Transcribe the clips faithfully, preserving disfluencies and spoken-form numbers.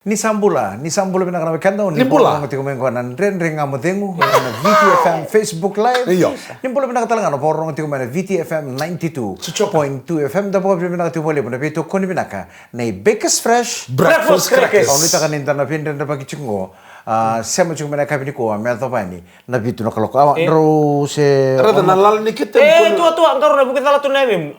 Ni sa bula, ni sa bula vinaka na wekada. Ni bula. Ni vakarorogo tiko mai qo na Dredre Ga Mo Cegu ena V T F M Facebook Live. Io. Ni bula vinaka tale ga na vakarorogo tiko mai na V T F M ninety-two point two F M. Da vakavinavinaka tiko vakalevu na veitokoni vinaka nei Bakers Fresh Breakfast Crackers. Au nuitaka ni da na veidredrevaki tiko qo. A, sema tiko mai na yakavi nikua me yacova yani na vitu na kaloko. Awa, drau se raica na lala ni ketemu. E, tua, tua, qarauna, vuki cala tu na yavemu.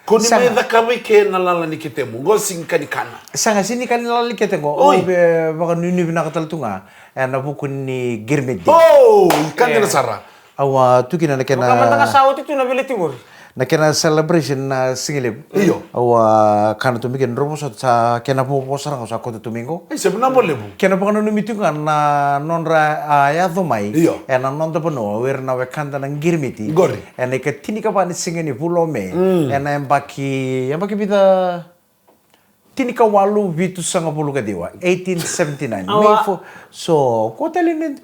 Ko ni mai cakava i ke na lala ni ketemu, qo sega ni ka ni kana. Sega, sega ni ka ni lala ni kete qo. Oi. Au via vakanuinui vinaka tale tu ga ena vuku ni Girmit Day. O, i ka dina sara. Au a tu kina na kena, vaka mada ga sa oti tu na veiletigi qori. Na kena celebration na sigalevu. Io. Au a kana tu mai kina, drau vosota, sa kena vovo sara ga au sa kauta tu mai qo. E, se vinaka vakalevu. Kena vakananumi tiko ga na nodra a yaco mai. Io. Ena noda vanua o ira na wekada na Girmiti. Qori. Ena ikatinikava ni siga ni vula o Me. Mm. Ena yabaki, yabaki vica? Tinikawalu vitusagavulu ka ciwa, eighteen seventy-nine. Awa. May four, so, ko tale ni,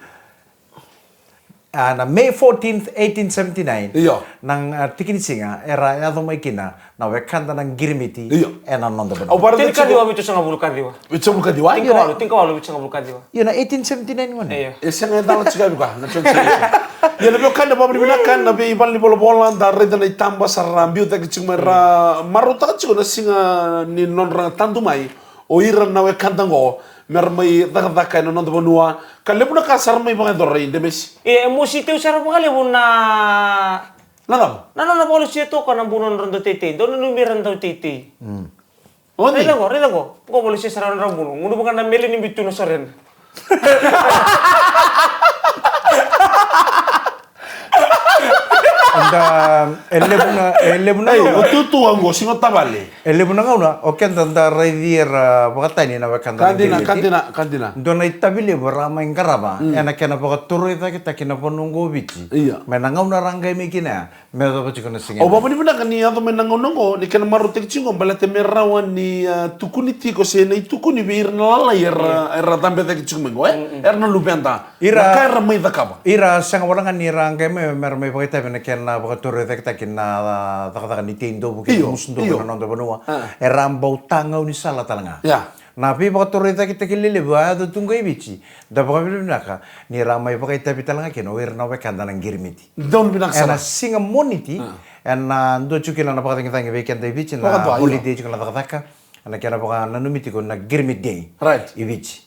a, na May fourteenth, eighteen seventy-nine. Io. Na, a, tiki ni siga era yaco mai kina na wekada na Girmiti. Io. Ena noda vanua. Au vara. Tinikaciwa vitusagavulu ka ciwa. Vitusagavulu ka ciwa? Tinikawalu, tinikawalu vitusagavulu ka ciwa. Io, na eighteen seventy-nine gona. Io. E sega, e cala tiko vaka na translation. Ia na veiwekani, vakavinavinaka na veivalenivolavola, da raica na itaba sa ra biu cake tiko mai, ra marautaka tiko na siga ni nodra tadu mai o ira na wekada qo me ra mai cakacaka ena noda vanua. Ka levu na ka sa ra mai vakayacora, i Demesi. E, e mosi teu sara vakalevu na, na cava? Na nona vakalesuya toka na bau nodra dau teitei, dau nanumi ira na dau teitei. Mm. Oi. Raica qo, raica qo. Qo vale se sara na drau bulu. Gunu vaka na mele ni bitu na sorena. Da, e levu na, e levu na gauna. Ei, o tutu qo, siga tavale. E levu na gauna o keda da raici ira vakatani na wekada na Girmiti. Ka dina, ka dina, ka dina. Dua na itavi levu ra mai qarava ena kena vakatorocaketaki na vanua qo o Viti. Io. Mai na gauna ra qai mai kina ya. Me yacova tiko na siga. Au vakavinavinaka ni yaco mai na gauna oqo, ni kena marautaki tiko oqo, baleta me rawa ni, a, tukuni tiko se na itukuni vei ira na lalai era, era cabe cake tiko mai oqo, e? Era na luveda. Ira, na ka era mai cakava. Ira sega wale ga ni ra qai mai me ra mai vakaitavi na kena vakatorocaketaki na, a, cakacaka ni tei dovu kei na musu dovu na noda vanua. Era bau tagaunisala tale ga. Ia. Na veivakatorocaketaki lelevu a yaco tu qo i Viti, da vakavinavinaka ni ra mai vakaitavi tale ga kina o ira na wekada na Girmiti. Donu vinaka sara. Ena siga Moniti, ena dua tiko kina na vakacagicagi vei keda i Viti, na holiday tiko na cakacaka. Ena kena vakananumi tiko na Girmit Day i Viti.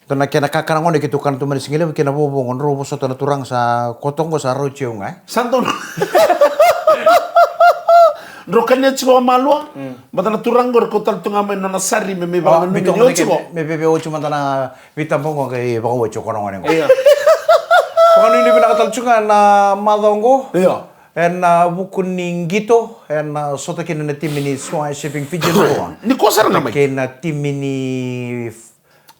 Dua na kena kakana gona keitou kana tu mai na sigalevu kei na vovo qo, drau vosota na turaga, sa koto qo sa rauti au ga, e? Sa donu. Drau kania tiko vakamalua. Baleta na turaga qori kauta tale tu ga mai na nona sari me mai vakananumi ni oti qo. Me veve oti mada na veitaba qo qai vakaoti o koya gone qo. Io. Vakanuinui vinaka tale tu ga na macawa qo. Io. Ena vuku ni qito ena sota kina na timi ni Swire Shipping Fiji Drua. Ni ko sara ga mai. Kei na timi ni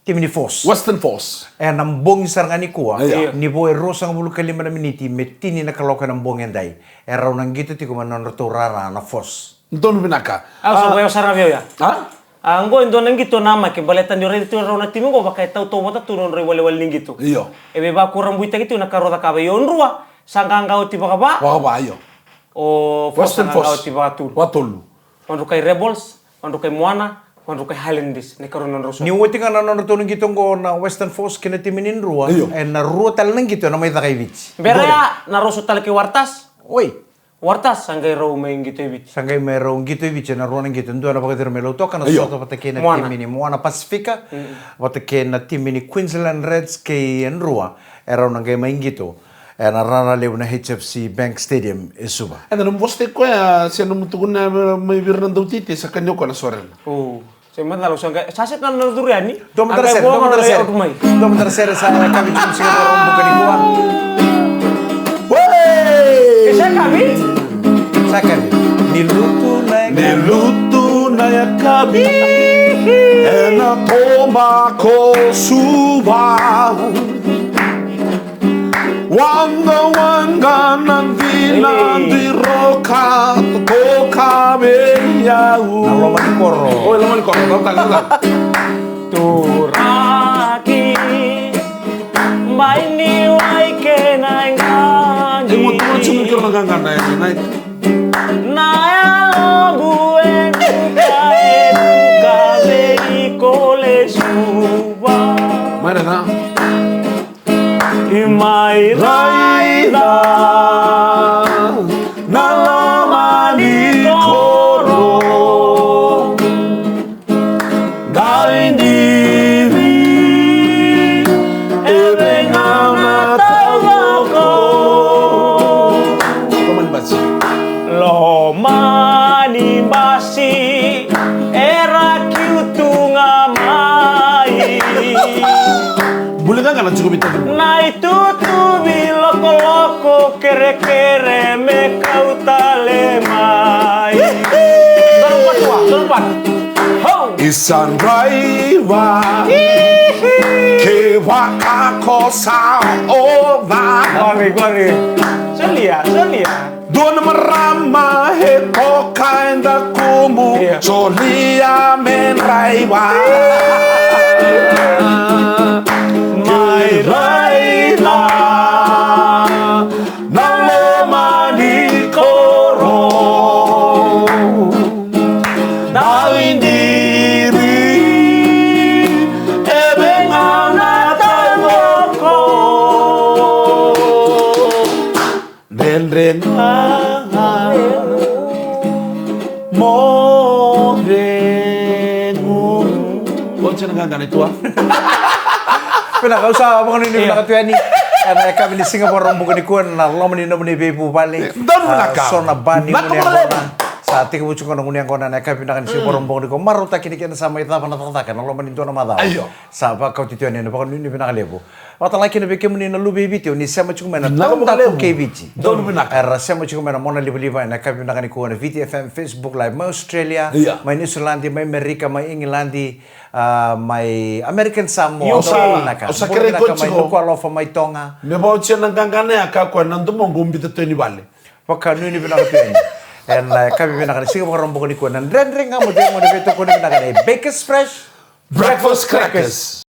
Timi ni Force. Western Force. Ena bogi sara ga nikua. Io. Ni vo e ruasagavulu ka lima na miniti me tini na kaloko ena bogi edai, e rau na qito tiko mai na nodratou rara na Force. Donu vinaka. Au sa vaya sara vei au ya. A? A, qo e dua na qito namaki, baleta ni raici tu e rau na timi qo vaka e tautauvata tu na nodrau iwalewale ni qito. Io. E veivakurabuitaki tu na ka rau cakava. Io, Drua sa qaqa oti vakava. Vakava, io. O Force sa qaqa oti vakatolu. Vakatolu. Vadrukai Rebels, vadrukai Moana, vadrukai Highlanders, na ikarua na nodrau sota. Ni oti ga na nodratou na qito qo na Western Force kei na timi ni Drua, io, ena rua tale na qito ena mai caka i Viti. Bera ya, na rau sota tale kei Waratahs. Oi. Waratahs sa qai rau mai qito i Viti. Sa qai mai rau qito i Viti ena rua na qito, dua na vakacira mai Lautoka, na, io, sota vata kei na, Moana, timi ni Moana Pasifika, mm, vata kei na timi ni Queensland Reds kei Drua, e rau na qai mai qito ena rara levu na H F C Bank Stadium e Suva. Eda, nomu vosota i koya se nomu tukuna mai vei ira na dauteitei, sa kania o koya na sorena. O, se macala, sa qai, sa sega na curu yani. Dua mada na sere, dua mada na sere. Dua mada na sere sa yakavi tiko, siga Vakaraubuka nikua. Wee! E sa yakavi? Sa yakavi. Ni lutu na yakavi. Ni lutu na yakavi. Ena toba ko Suva. Waqawaqa na dina, ei, diroka, toka vei au. Na loma ni koro. Oi, loma ni koro. Tau tale, tau tale. Turaki, bai ni wai kei na qaqani. Ei, mo tukuna tiko ni koro na qaqana, e, na, na yaloqu e tuka, e tuka vei iko lesu. Mai raica. Mai raica na loma ni koro. Dai diri e veigauna taucoko. Loma ni basi. Loma ni basi era kiu tu ga mai. Buli ga ga na tiko vitaki. Na itutu vilokoloko kerekere me kau tale mai. Donu patua, donu pat. Ho! Isa draiva. Ihi. Ke vaka ko sa ova. Gori, gori. Solia, solia. Dua na marama e toka e dakumu. Io. Solia me draiva. Mai raica na loma ni koro. Dai diri e veigauna taucoko. Dredre ga mo cegu. Oti na gagana i tua. Vinaka, au sa vakanuinui vinaka tu yani ena yakavi ni siga Vakaraubuka nikua ena loma ni nomuni veivuvale. Donu vinaka. Ah, so na ba ni gunu yaqona. Sa tekivu tiko na gunu yaqona ena yakavi vinaka ni siga Vakaraubuka nikua. Marautaki ni kena sa mai cava na cakacaka ena loma ni dua na macawa. Io. Sa vakauti tu yani ena vakanuinui vinaka levu. Vakatalega kina vei kemuni na luve i Viti, o ni sema tiko mai na Taudaku K Viti. Donu vinaka. Era sema tiko mai na monalivaliva ena yakavi vinaka nikua na Viti F M Facebook Live mai Australia, io, mai Niusiladi, mai Amerika, mai Igiladi, ah, mai American Samoa. Io, sa, donu vinaka. Au sa kerei vinaka koya mai tiko. Nukualofa mai Toga. Me vaucia na gagana ya ka koya na domoqu biuta tu yani vale. Vakanuinui vinaka tu yani. Ena yakavi vinaka ni siga Vakaraubuka nikua na Dredre Ga Mo Cegu, na veitokoni vinaka nei Bakers Fresh. Breakfast crackers.